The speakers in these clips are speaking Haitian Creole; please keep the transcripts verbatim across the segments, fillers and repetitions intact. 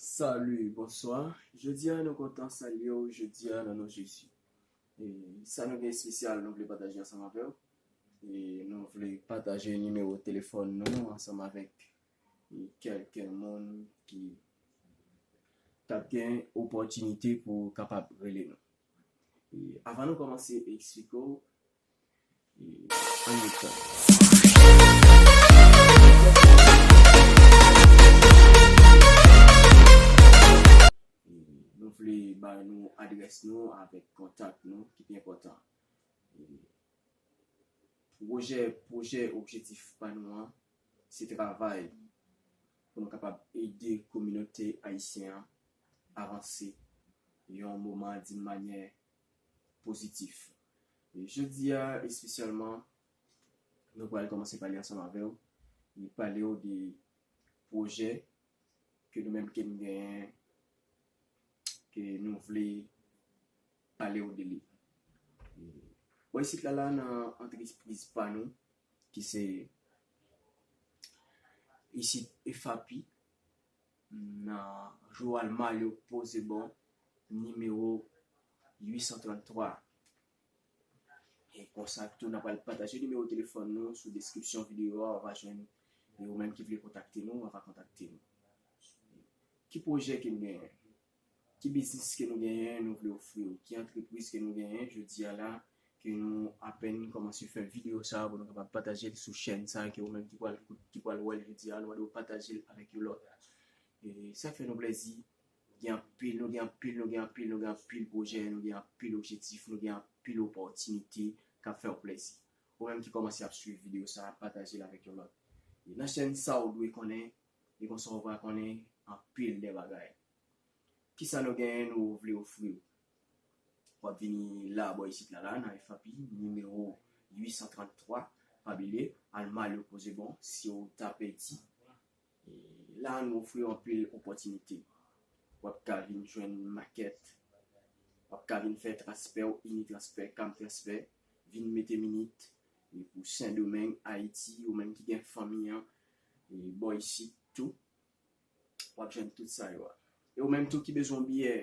Salut, bonsoir. Jodi a nou kontan salye w, jodi a nan non Jezi. E sa nou gen espesyal nou vle pataje ansanm avè w. E nou vle pataje nimewo telefòn nou ansanm avèk e kèlke moun ki t ap gen opòtinite pou kapab rele nou. E avan nou kòmanse eksplike w, e ann tann. E nou vle bay nou adrès nou avèk kontak nou ki pi enpòtan. E pwojè, pwojè, objektif pa nou an, se travay pou nou kapab ede kominote ayisyen an avanse yon moman di manyè pozitif. E jodi a, espesyalman, nou pral kòmanse pale ansanm avè w, e pale w de pwojè ke nou menm ke n genyen, ke nou vle pale w de li. Bò isit la, la nan antrepriz pa nou, ki se isit F A P, nan Joal Mario Poséban, nimewo uit san tranntwa. E konsa tou, n ap pral pataje nimewo telefòn nou sou deskripsyon videyo a, w a jwenn, e ou menm ki vle kontakte nou, w a kontakte nou. Ki pwojè ke n genyen? Ki biznis ke nou genyen, nou vle ofri w? Ki antrepriz ke nou genyen jodi a la, ke nou apèn kòmanse fè videyo sa a pou nou kapab pataje l sou chèn sa a, ke ou menm ki pral kout-, ki pral wè l jodi a, nou mande w pataje l avèk yon lòt. E sa fè nou plèzi. Gen anpil, nou gen anpil, nou gen anpil, nou gen anpil pwojè, nou gen anpil objektif, nou gen anpil opòtinite k ap fè w plèzi. Ou menm ki kòmanse ap swiv videyo sa a, pataje l avèk yon lòt. E nan chèn sa, ou dwe konnen, e konsa w va konnen anpil de bagay. Kisa nou genyen, nou vle ofri w? W ap vini la, bò isit la, la, nan F A P, nimewo uit san tranntwa, pa bliye, al Mario Poséban, si w ta pèdi. E la, nou ofri w anpil opòtinite. W ap ka vin jwenn makèt, w ap ka vin fè transfè w, ini transfè, kam transfè, vin mete minit, e pou Sendomeng, Ayiti, ou menm ki gen fanmi an, e bò isit tou, w ap jwenn tout sa yo a. E ou menm tou ki bezwen yon biyè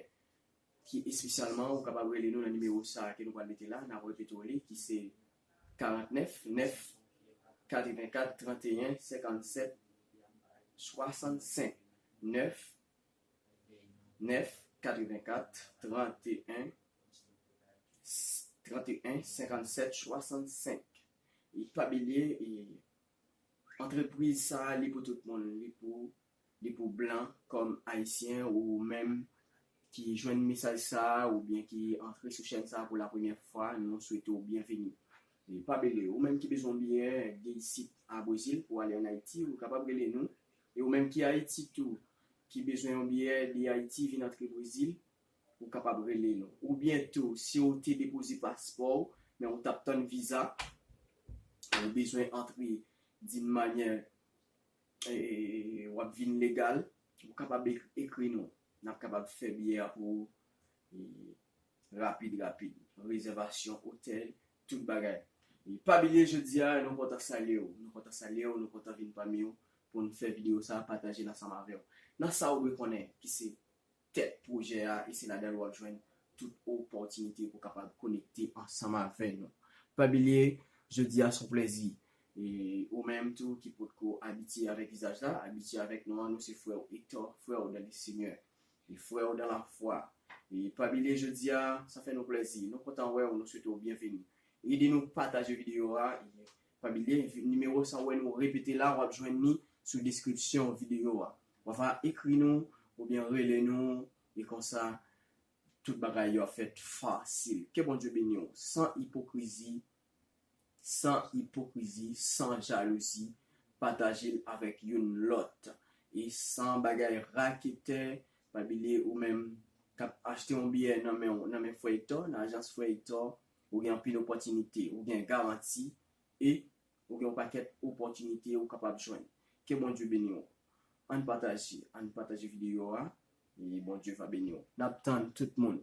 ki espesyalman, ou kapab rele nou nan nimewo sa a ke nou pral mete la, n ap repete w li, ki se karant nèf nèf katrevenkat tranteyen senkannsèt swasannsenk, nèf nèf katrevenkat tranteyen tranteyen senkannsèt swasannsenk. E pa bliye, e antrepriz sa a, li pou tout moun, li pou, li pou blan kòm ayisyen, ou menm ki jwenn mesaj sa a, oubyen ki antre sou chèn sa a pou la premyè fwa, nou swete w byenveni. E pa bliye, ou menm ki bezwen yon biyè de isit a Brezil pou ale ann Ayiti, ou kapab rele nou. E ou menm ki Ayiti tou, ki bezwen yon biyè de Ayiti vin antre Brezil, ou kapab rele nou. Oubyen tou, si w te depoze paspò w, men ou t ap tann viza, ou bezwen antre d'une manière, e, w ap vin legal, ou kapab ek-, ekri nou. N ap kapab fè biyè a pou ou, e, rapid, rapid. Rezèvasyon otèl, tout bagay. E pa bliye, jodi a, nou kontan salye w. Nou kontan salye w, nou kontan vin pami w pou n fè videyo sa a, pataje l ansanm avè w. Nan sa w dwe konnen, ki se tèt pwojè a, e se ladan l w ap jwenn tout opòtinite pou w kapab konekte ansanm avè nou. Pa bliye, jodi a se yon plèzi. E ou menm tou ki potko abitye avèk vizaj la, abitye avèk nou an, nou se frè w Hector, frè w dans le Seigneur. E frè w dans la foi. E pa bliye jodi a, sa fè nou plèzi. Nou kontan wè w, nou swete w byenveni. Ede nou pataje videyo a. E pa bliye, nimewo sa w wè nou repete la, w ap jwenn li sou deskripsyon videyo a. W a va ekri nou oubyen rele nou, e konsa, tout bagay yo ap fèt fasil. Ke Bondye beni w. San ipokrizi, san ipokrizi, san jalouzi, pataje l avèk youn lòt. E san bagay raketè, pa bliye ou menm k ap achte yon biyè nan men w, nan men frè Hector, nan ajans frè Hector, ou gen anpil opòtinite, ou gen garanti, e ou gen yon pakèt opòtinite ou kapab jwenn. Ke Bondye beni w. Ann pataje, ann pataje videyo a, e Bondye va beni w. N ap tann tout moun.